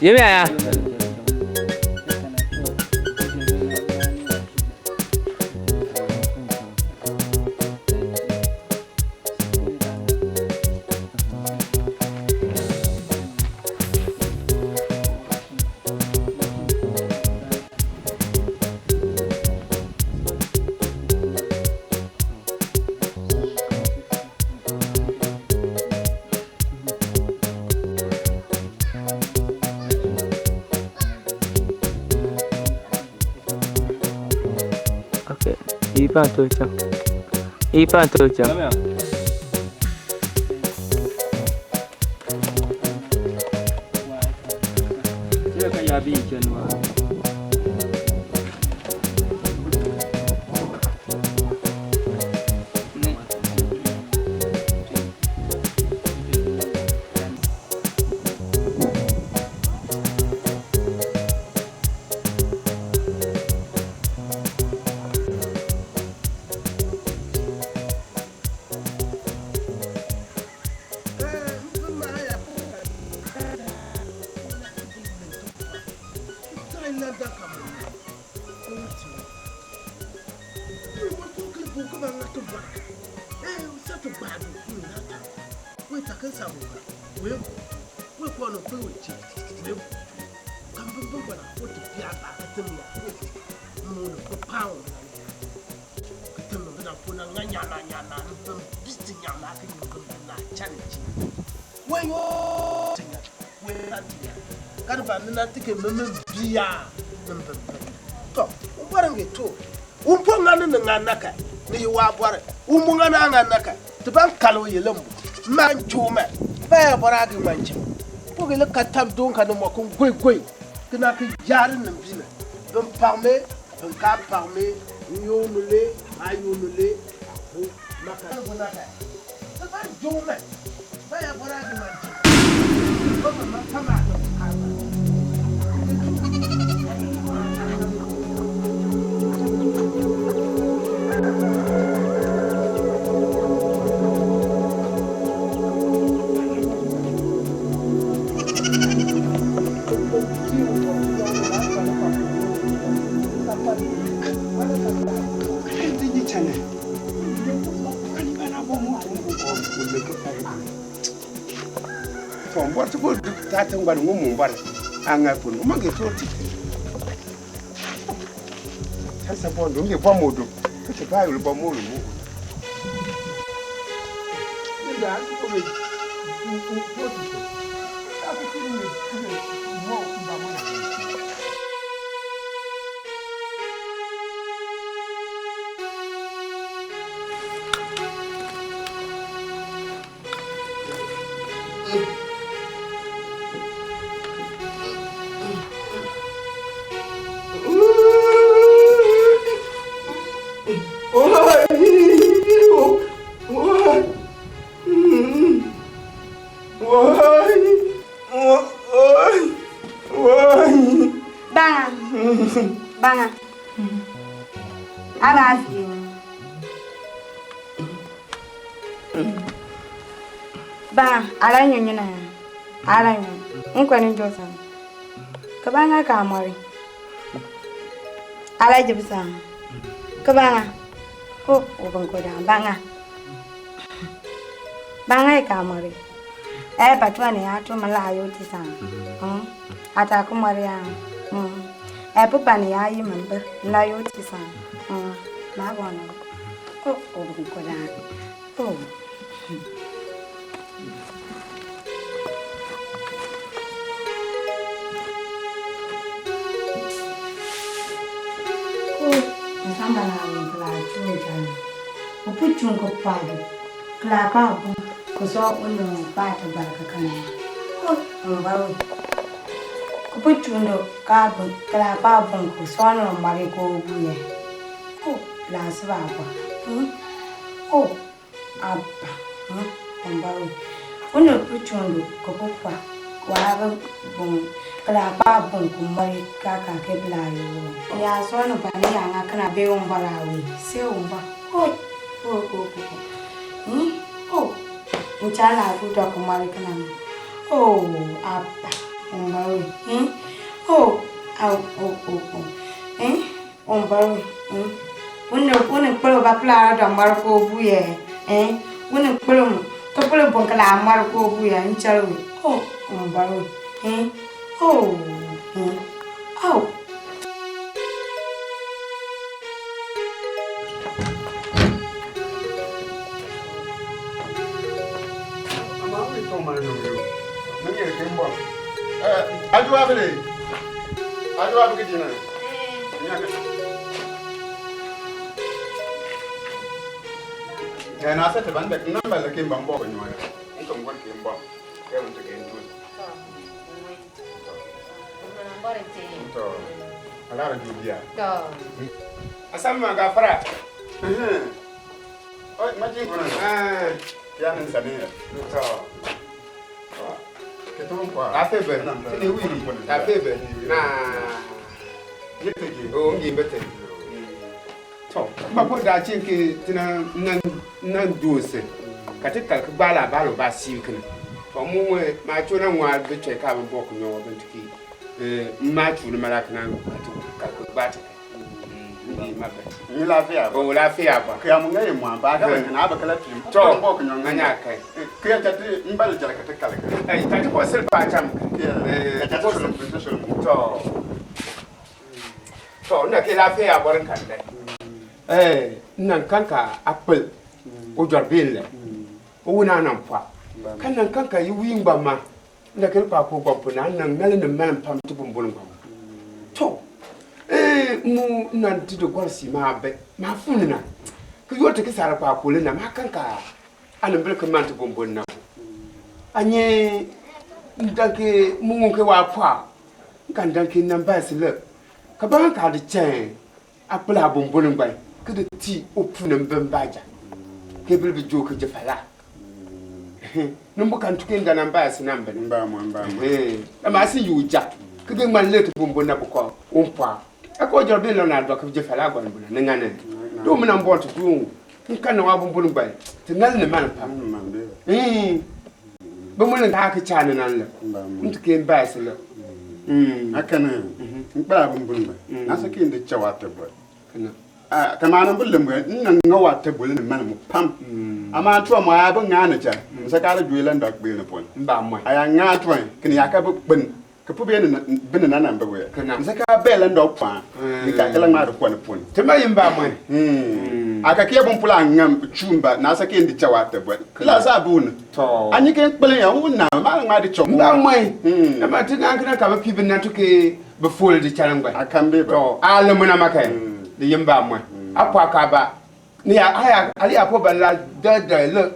Yemiya ya. Okay, yi pa n-tooi chaŋ. Yi pa n-tooi chaŋ. To n bɔri ti bo taa tiŋgbani ŋɔ mu bɔri a ŋa pun o maŋ tooi ti tansa bɔndo n ge bɔ modo ka ti baayuli bɔ moolo mo Baŋa. Baŋa. Alaafee. Baŋa, ala nyunyuna ya. Ala nyu. N kɔni jɔsan. Ka baŋa ka a mɔri. Ala jibisa. Ka baŋa. O, o bin ko daa baŋa. Baŋa ka a mɔri. Eh, patwa ni ato mala ayo ti san. Ata ku mɔri ya. Eh, pupa ni ayi mambe la yo ti san. Ma bono. O, o bin ko daa. O. Nsamba na kla chunja. Upu chungo padu. Kla pa bu. Kuso uno pa ta barka kana. O, mbaru. Kupu chundo ka bu kla pa bu kuso no mari ko buye. O, la sba ba. O, abba. Mbaru. Uno pu chundo ko pu pa. Wa bu kla pa bu ku mari ka ka ke bla yo. Ya so no ba ni ya nga kana be on bara we. Se on ba. O, o, o, o. O. Nchala ku ta ku mari kana. O, abba. o eh oh au oh oh oh eh o baro eh wani wani kpalo ba pula da maro ko buye eh wani kpalo mu to kpalo bon kala maro ko buye n chalo oh o baro eh oh eh au. Asama gafara. Oi, majin kuna. Ah, ya nan sane ya. To. Ke to kwa. Afebe. Tini wili. Afebe. Na. Yetege. O ngi bete. To, ba ko da cin ke tina nan nan dose. Ka ti kal ka bala balo ba si kin. To mu we ma cho na nwa be che ka bo ko nyo ben tiki. Eh, ma chu ni mala kana ka ti kal ka ba ta. Ni lafiya ba. O lafiya ba. Kiya mun gaye mu ba ga ban kana ba kala fi. To, bo ko nyon anya kai. Kiya ta ti in ba da jarka ta kala. Ai ta ti ko sir ba tam. Eh, ta ko sun ta sun. To. To, ina ke lafiya barin kan dai. Eh, nan kanka apple o jarbin le. O wuna nan fa. Kan nan kanka yi wi ngba ma. Ina ke pa ko gwa na nan mele ne mele pam ti bumbun gwa. To. Eh, mu nan ti do gwarsi ma be. Ma fun na. Ku yo ti kisara pa ko le na ma kanka anan bil kan man ti bumbun na. Anye ndanke mu ke wa pa. Nkan danke nan ba si le. Ka ba ka di chen apple a bumbun gba. Ki di ti o pu ne mbem ba ja. Ke bil bi jo ke je fala. Numbu kan tuke nda nan ba si nan ben. Mba mu mba mu. Eh, ama si yu ja. Ki bi man le ti bumbun na bu ko o pa. Ako jor bi lo na do ke je fala gwan bu na ngane. Do mu nan bo ti du. Nkan na wa bumbun gba. Ti nal ne man pa. Man be. Eh. Ba mu nan ka ka cha ne nan le. Mba mu. Ntuke ba si le. Haka ne. In ba bumbun ba. Na saki inda cewa ta ba. Kana. Ah, kama nan bullum ba in nan ngawa ta bulun man mu pam. Amma to mu ya bin ngana ja. Saka la juilan da gbe ne pon. Mba mu. Aya nga to kin ya ka bin ka pu be ne bin na nan ba we. Kana. Saka be lan da kwa. Ni ka kala ma da kwa ne pon. Te ma yin ba mu. Aka ke bun pula ngam chumba na saka inda cewa ta ba. La sa bun. To. Anyi ke kpele ya un na ma ma di chom. Mba mu. Na ma ti nan kana ka ba pi bin na tuke be fol di chalan gba. Akan be ba. To alamu na maka. Di yin ba mu. Apwa ka ba. Ni ya aya ali apo ba la da da le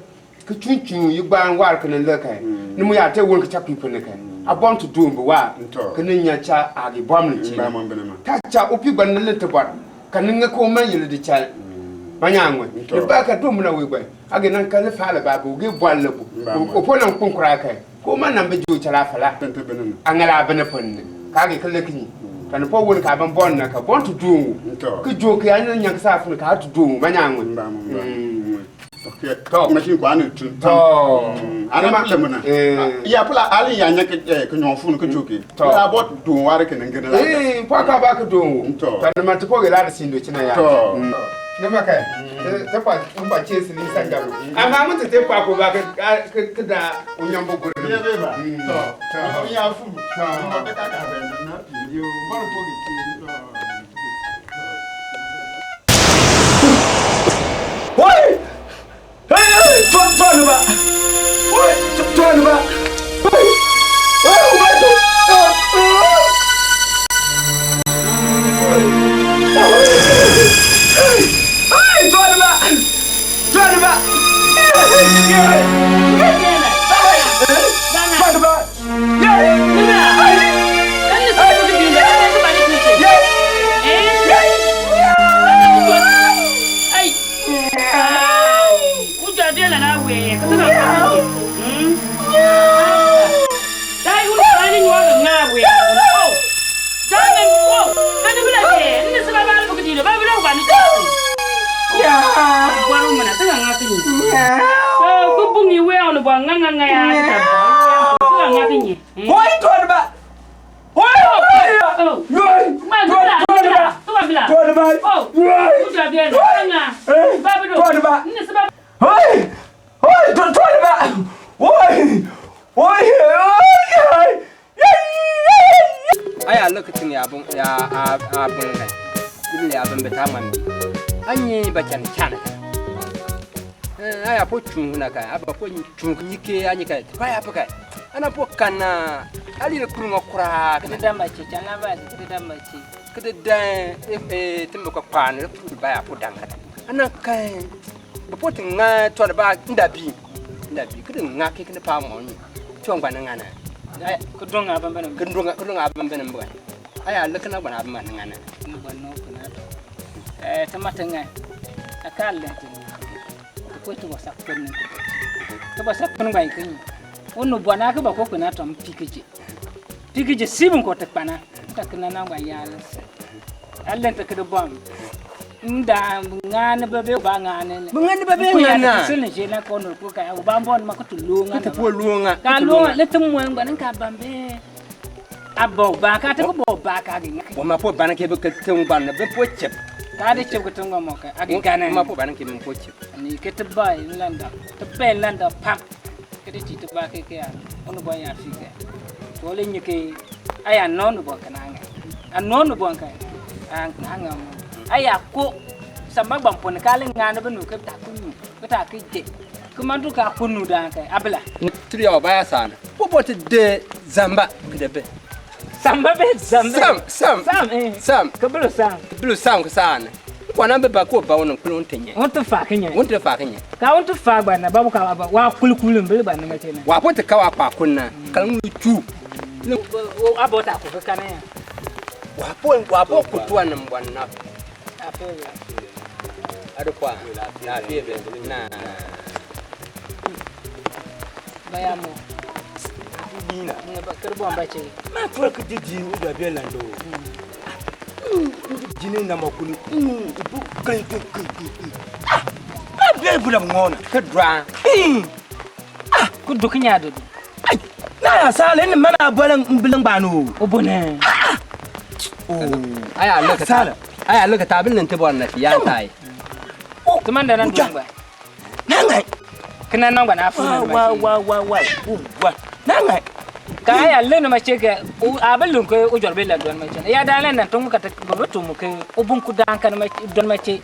ke chun chun yi gba war kana le kai. Ni mu ya te won ka cha pi pun kai. A bon to do mbu wa. To. Kana nya cha a gi bom ni chi. Mba mu bene ma. Ta cha o pi gba ni le te bor. Ka ni nge ko ma yele di chal. Ma nya ngwe. To. Ni ba ka do mu na we gba. A ge nan ka le fa le ba bu ge bol le bu. Mba mu. O po nan kun kura kai. Ko ma nan be ju cha la fa la. Tante bene na. A ngala bene pon ne. Ka ge kele kinyi. Ka ni po won ka ban bon na ka bon to do ngu. To. Ki jo ki anya nya ka sa fun ka to do ngu ma nya ngwe. Mba mu mba mu. To. To. Ma shin kwa ne tun. To. Ana pula muna. Eh. Ya pula ali ya nya ke ke nyon fun ke joke. To. La bot dun war ke ngene la. Eh, po ka ba ka do ngu. To. Ka ni ma ti po ge la di sin do china ya. To. Ne ma kai. Te pa pa chesi ni sanga. Amma mun te pa ko ba ka ka da unyan bo gori. Ya be ba. To. To. Ya fu. To. Ka ka ka be na pi. Yo, bar po ge ki. Wai! Hey, hey, to to ni ba. Wai, to to ni ba. Wai! Wai, uba to. Ah, ah. Hey, to ni ba. To ni ba. To ni ba. Wai, to ni ba. Yoy! Tuwani ba! Yoy! Tuwani ba! Hey! Hey! Tuwani ba! Oy! Oy! Oy! Aya lokacin ya abun ya abun kai ibn ya abun bata man bi anyi ba chan chan ka aya po chun na ka aba po chun nyike anyi ka ba ya pa ana po kana ali le kurunga kura ka da mace chan ba ka da mace ka da dan e timba ko kwan le kuru ba ya po dan ka ana kai ba po tin nga to ba nda bi ka nga ke ka pa mo ni chon gwa na nga na kudunga bambana kudunga kudunga bambana mbwa aya lekna bwana bambana ngana mbwa no kuna to tamatenga akale ko to wasa kunni to wasa kunni ngai kunni onu bwana ka ba ko kuna to pikije pikije sibun ko ta pana ta kana na ngwa ya allen ta kudu bom nda ngane bebe ba ngane ngane bebe ngana sin je na ko no ko ka ba mbon ma ko tulunga ko tulunga ka lunga le tumwe ngba ka bambe abo ba ka ta ko bo ba ka gi wo ma po bana ke be ke tung ban be po chep ka de chep ko tunga mo ka agi gana ma po bana ke be po chep ni ke te ba landa te be landa pam ke de ti te ba ke ke ya onu bo ya fi ke to le ni ke aya no no bo kana nga an no no bo ka an nga aya ko samba gbampon ka le ngana be no ke ta kunu ko ta ke je kuma du ka kunu dan ka abla tri ya ba ya sana po po te de zamba ke de be samba be zamba sam sam sam eh sam ke bulu sam bulu sam ko sana ko na be ba ko ba wono kulun tenye won te fa kenye won te fa kenye ka won te fa gba na babu ka ba wa kulkulun be ba na ma tena wa po te ka wa pa kunna kan lu chu abo ta ko ka na ya wa po kutuwa na mbwana apo ya adukwa na bebe na bayamo dina ne ba karbo ambache ma fura ka diji uga be lando jini na makuni bu kai kai kai ah ma be bula ngona ka dra ah ku dukinya dudu ai na ya sale ni mana balan mbilin bano obone aya loka sala aya loka tabin nan te bon na ya tai tumanda nan dungba nangai kana nan gba na fu wa wa wa wa wa wa nangai ka aya leno ma cheke abelun ko ujor be la don ma chene ya dalen nan tungu ka ta boto mu ke obun ku dan kan ma don ma che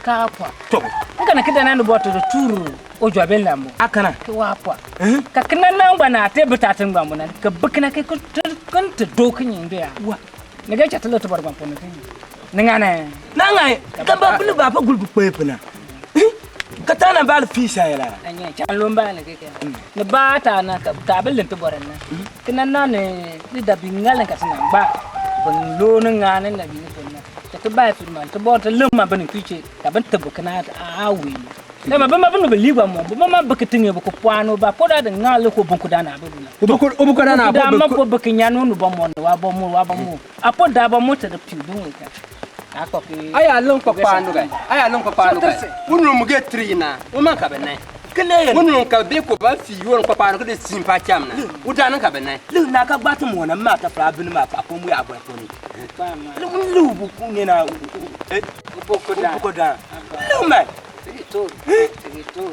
ka pa to kana kida nan boto to turu ujor be la mu akana ke wa pa ka kana nan gba na te butatin gba mu nan ka bukna ke kun te dokin yin ya wa ne ga cha talo to bar ban pon ne ngana nangai ka ba bulu ba fa gulbu pepna ka tana ba fi sayla anya chan lomba ne ke ne ba ta na ka tabelin to boran na kana na ne ni da bi ngala ka tana ba ban lo ne ngana na bi ne na ta to ba fi man to bon to lumma ban kuce ka ban tabu kana a awi ne ma ban ma ban bi ligwa mo ba ma ba kitinge ba ko pwano ba ko da ngala ko bon ko da na ba na obu ko da na ba ma ko ba kinya no no ba mo wa ba mo wa ba mo apo da ba mo ta da pi dun ka aya lon ko panu ga aya lon ko panu ga wunu mu ge trina o man ka benai kele wunu ka be ko ba fi won ko panu ko de simpa cham na udan ka benai lu na ka gbatu mo na ma ta fra bin ma pa ko mu ya ba ko ni lu bu ku ne na ko da ko da lu ma to to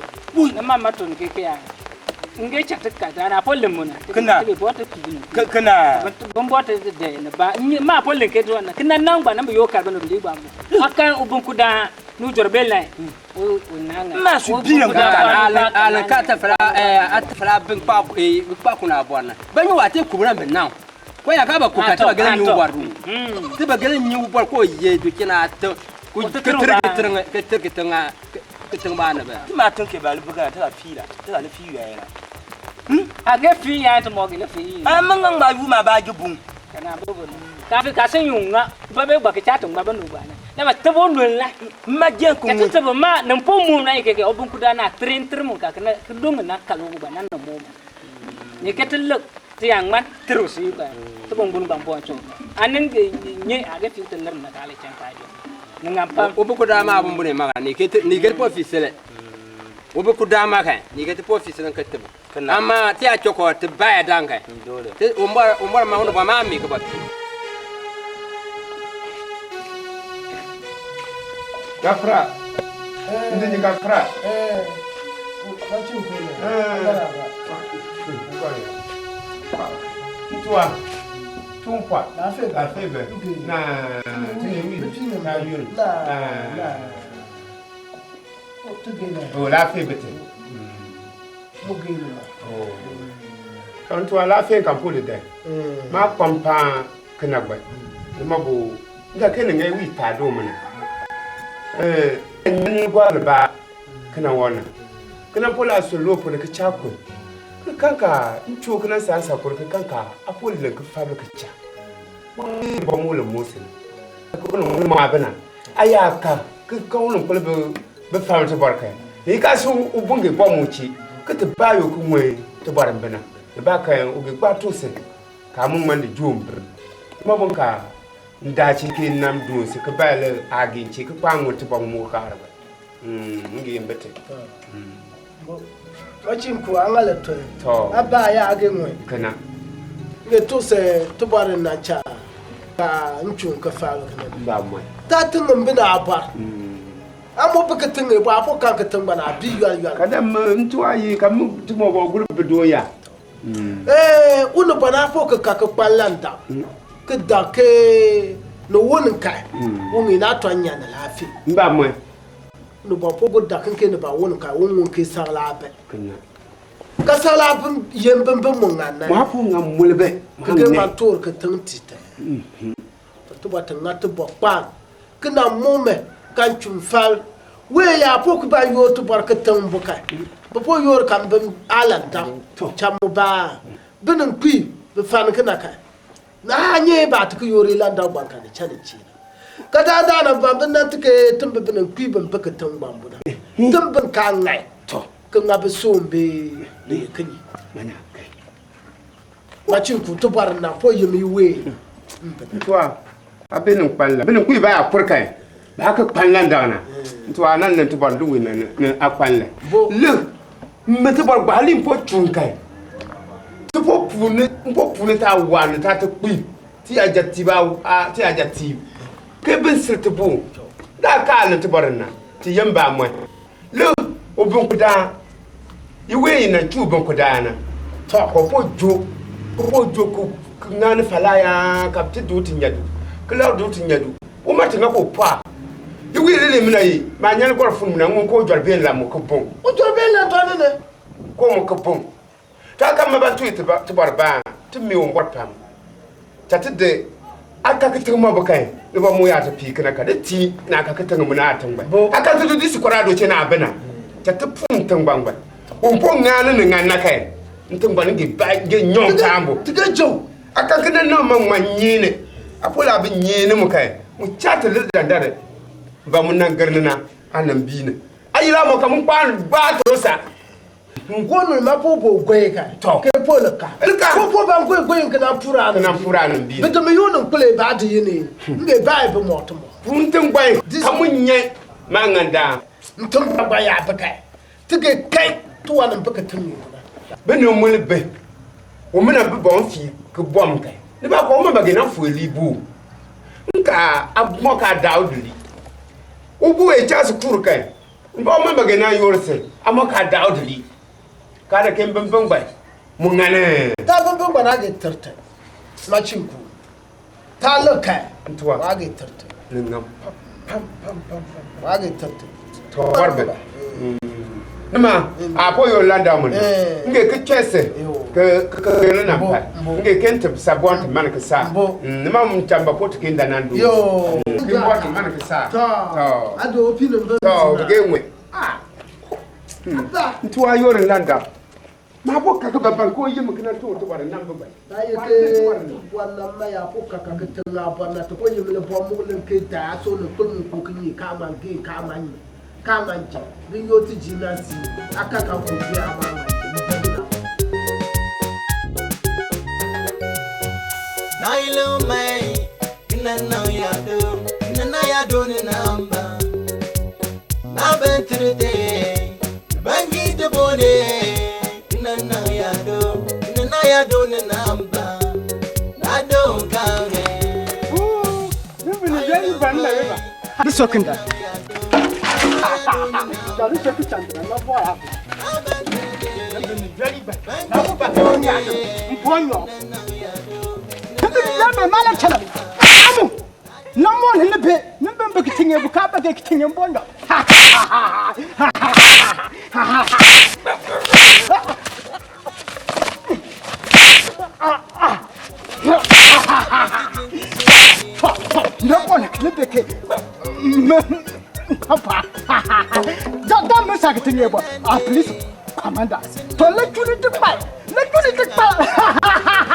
na mama to ne ke ya nge chata ka da na polin muna kana be bota kibin kana bon bota de na ba ma polin ke do na kana nan ba nan yo ka ba no li ba mu akan ubun ku da nu jorbe lai o nanga ma su biyan ka ala ka ta fara at fara bin pa pa kuna bona ban wa te kubran bin nan ko ya ka ba ku ka ta ga ni war du ti ba ga ni war ko ye du kina ta ku ke tir ke tinga ke tinga ba na ba ti ma tun ke ba lu ga ta fi la ta la fi ya la a ge fi ya ta mo ge le fi a man ngang ba yu ma ba ju bun kana bo bo ka fi ka sen yunga ba be gba ke cha tun ba ba no ba na na ma te bo no la ma je ku ka te bo ma nan po mu na ke ke obun ku da na trin trin mu ka kana ku dum na ka lo ba na na mo ni ke te le ti yang man tru si ba te bon bun ba bo cho anin ge nye a ge fi te nar na ka le chan ka jo ngam pam obu ku da ma bun bune ma ni ke ni ge po fi sele obu ku da ma kan ni ge po fi sele ka te amma ti a choko te ba ya dan kan dole te umbar ma wono ba ma mi ko ba. Gafra. Ndi gafra. Ntua. Tumpwa. La febe. Na tini wi. Na yuri. Na. Oh, la febe te. Oh. Ntua la fe kan pole de. Ma kwampa kana gba. Ni ma bo nga kene ngai wi ta do mana. Eh, ni gwa ba kana wona. Kana pola so lo pole ka cha ko. Ka kanka ncho kana sa sa ko ka kanka a pole le ka fa ka cha. Ba mu le musin. Ko no mu ma bana. Aya ka ka ka won pole be be fa ta barka. Ni ka so ubunge ba mu ci. Ka ta bayo ku nwe ta barin bana. Ba ka yan uge gba to se. Ka mun man da jom. Ma bon ka ndachi ke nam dun se ka ba le agin ci ka kwango ti ba mu ka arba. Ngi yembete. Wacin ku an ala to. To. Abba ya age ngwe. Kana. Nge to se to barin na cha. Ka nchun ka fa kana. Ba mu. Ta tin mbina abar. Amo baka tin ba fo kan ka tin bana bi yal yal. Kada mu ntu ayi ka mu ti mo bo group do ya. Eh, unu bana fo ka ka ka kwallanta. Ka da ke no wonin kai. Won ina to anya na lafi. Mba mu. No ba fo go da kan ke no ba wonin kai won won ke sa la be. Kana. Ka sa la bun yem bun bun mun na. Ma fo ngam mulbe. Ka ke ma tor ka tin ti ta. To ba tin na to bo pa. Ka na mo me kan chum fal. We ya fo ku ba yo to bar ka tin bu kai. Ba fo yor kan bun alan da. Cham ba. Bunin kui bu fan kana kai. Na nye ba ta ku yori lan da ban kan chani chi. Ka da da na ban bin nan take tun bin bin kui bin baka tun ban bu da. Tun bin ka ngai. To. Kan ga bi so be be kini. Mana kai. Ma cin ku to bar na fo yimi we. Ntuwa abin kpalla. Bin kui ba ya kurkai. Ba ka kpallan da na. Ntuwa nan nan to bar du na na akpalla. Le me to bar gbalin po chun kai. To po pune po pune ta wa ni ta ta kui. Ti aja ti ba a ti aja ti. Ke bin sirti bu. Da ka nan to bar na. Ti yamba mo. Le obin kuda. Iwe na chu bin kuda na. To ko po jo. Ko po jo ku ngani falaya ka ti du ti nyadu. Kila du ti nyadu. O ma ti nga ko pa. Iwe le le mina yi. Ma nyal gor fun mina ngon ko jor ben la mo ko bon. O jor ben la to ne ne. Ko mo ko bon. Ta ka ma ba tu ti ba ti bar ba. Ti mi o ngor pam. Ta ti de aka ka tin ma ba kai. Ni ba mu ya ta fi kana ka de ti na ka ka tin mu na tan ba. Aka ti du di su kora do che na bana. Ta ti pun tin gbangba. O po ngani ni ngan na kai. Ntin ba ni ge ba ge nyon tambo. Ti ge jo. Aka ka na ma ma nyine. Apola bi nyine mu kai. Mu chata le dandare. Ba mu nan garnina anan bi ne. Ayira mo ka mun kwan ba to sa. Ngonu ma po po gwe ka. To. Ke po le ka. Ka. Po po ba gwe gwe ka na pura na. Na pura na bi. Bi to me yo no kule ba de yini. Nge ba e bo mo to mo. Pun tin gwe ka mun nye ma nganda. Ntum ba ba ya ba kai. Ti ge kai to wa nan ba ka tin ni. Be no mu le be. O me na bi bon fi ke bom kai. Ni ba ko ma ba ge na fu li bu. Nka abmo ka dawo duli. Ubu e cha su kur kai. Mba ma ba ge na yorse. Amo ka dawo duli. Ka da ken bin bin bai. Mun ngane. Ta bin bin bana ge tarta. Ma cin ku. Ta le kai. Ntuwa. Wa ge tarta. Ngam pam pam pam pam. Wa ge tarta. To barbe. Nima a po yo landa mun. Nge ke chese. Ke ke ke na pa. Nge ken te sabon te man ke sa. Nima mun tamba po te ken danan du. Yo. Ke bo te man ke sa. To. Ado opinion ba. To ge nwe. Ah. Ntuwa yo landa. Ma bo ka ka ban ko yim kana to to bar nan ba. Ba ye ke wala ma ya po ka ka ke na ba na to ko yim le bo mu le ke da so le ko mu ko ki ka ma ge ka ma ni. Ka ma je. Bi yo ti ji na si aka ka ko bi ama ma je. Na ilo mai na na ya do na na ya do ni namba. Na bentrete bangi de bone na na ya do na na ya do ni namba. Na do ka re. Ni bi ni ban la ba. Ni sokinda. Police commander. To let you need to fight. Let you need to fight.